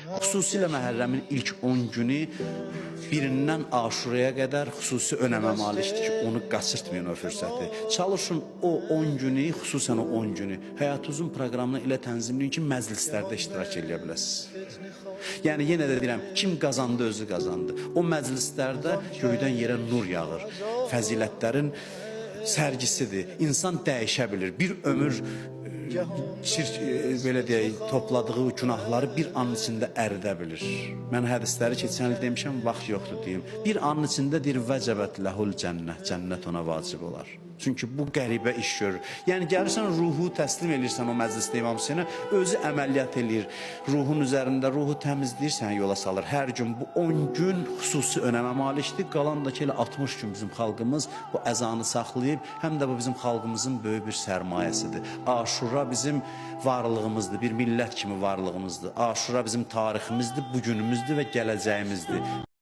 Xüsusilə Məhərrəmin ilk 10 günü birindən Aşuraya qədər xüsusi önəmə malikdir ki, onu qaçırtmayın o fürsəti. Çalışın o 10 günü, xüsusən o 10 günü həyatınızın proqramını elə tənzimləyin ki, məclislərdə iştirak eləyə biləsiniz. Yəni yenə də deyirəm, kim qazandı özü qazandı. O məclislərdə göydən yerə nur yağır. Fəzilətlərin sərgisidir. İnsan dəyişə bilir. Bir ömür belə deyək, topladığı günahları bir anın içində əridə bilir. Mən hədisləri keçən il demişəm, vaxt yoxdur deyim. Bir anın içində deyir vəcəbət ləhul cənnət, cənnət ona vacib olar. Çünki bu qəribə iş görür. Yəni gəlirsən ruhu təslim eləyirsən o məclisdə İmam Hüseynə, özü əməliyyat eləyir. Ruhun üzərində ruhu təmizləyir, səni yola salır. Hər gün bu 10 gün xüsusi önəmə malikdir. Qalan da ki elə 60 gün bizim xalqımız bu əzanı saxlayıb, həm də bu bizim xalqımızın böyük bir sərmayəsidir. Aşura bizim varlığımızdır, bir millət kimi varlığımızdır. Aşura bizim tariximizdir, bugünümüzdür və gələcəyimizdir.